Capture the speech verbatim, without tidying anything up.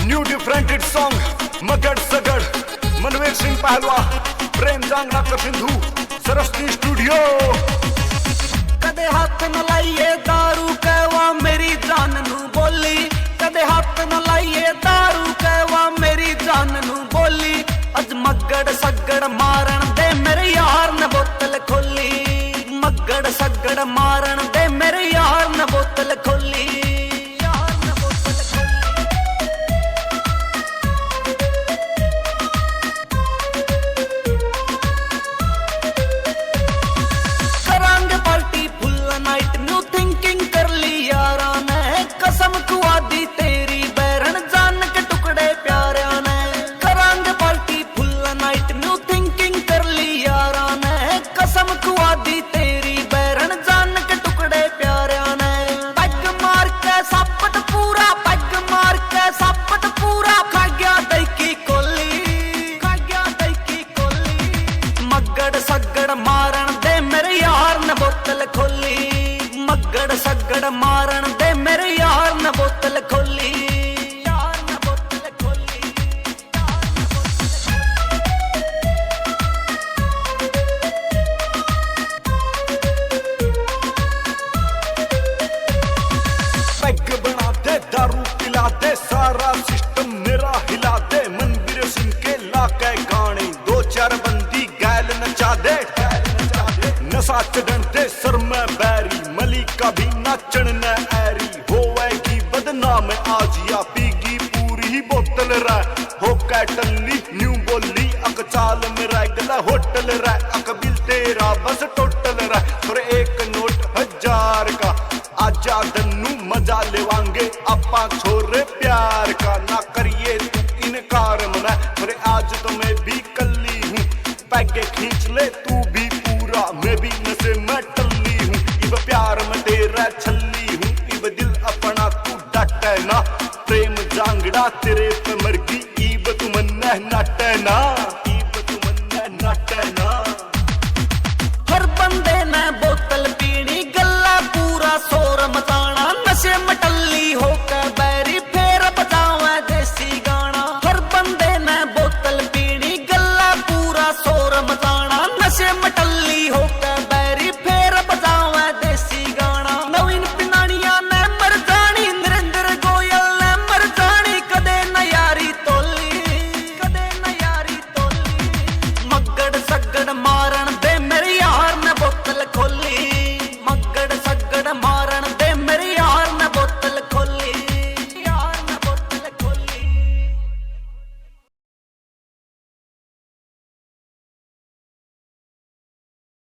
New different hit song, मगड़ सगड़, मनवीर सिंह पहलवा, प्रेम जांगड़ा का सिंधु, सरस्वती स्टूडियो। कदे हाथ न लाइए दारू कहवा मेरी जान नू बोली, कदे हाथ न लाइए दारू कहवा मेरी जान नू बोली। अज मगड़ सगड़ मारण दे मेरे यार न बोतल खोली, मगड़ सगड़ मारण दे मेरे यार न बोतल खोली। करांगे party full night, new thinking कर ली यारा ने, कसम खुआ दी तेरी बैरन जान के टुकड़े प्यारा ने। करांगे party full night, new thinking कर ली यारा ने, कसम खुआ दी तेरी बैरन जान के टुकड़े प्यारा ने। पैग मार के सापट पूरा, पैग मार के सापट पूरा, खा गया दही की कोली, खा गया दही की कोली। मगड़ सगड़ मारण दे मेरे यार न बोतल खोली, मगड़ सगड़ मारण दे मेरे यार न बोतल खोली, यार न बोतल खोली। पैग बना दे, दारू पिला दे, सारा सिस्टम मेरा हिला दे। मनवीर सिंह के लाके गाने, दो चार बंदी गैल नचा दे। नशा चढ़न दे सर में बैरी, मलिका भी नाचण न ऐरी। होवेगी बदनाम आज या पीगी पूरी बोतल रे। होके टल्ली न्यू बोली अक चाल में रह गला होटल रे। अक बिल तेरा बस टोटल रे। और एक नोट हजार का, आजा दन्नू मजा लेवांगे आपा छोरे प्यार का। ना करिए तू इनकार मना, और आज तो मैं भी कल्ली हूँ। पैगे खींच ले तू भी पूरा, मैं भी नशे में टल्ली हूँ। इब प्यार में तेरा छल्ली हूँ, इब दिल अपना तू डाटे ना। प्रेम जांगड़ा तेरे पे मरगी, इब तू मन्ने नाटे ना।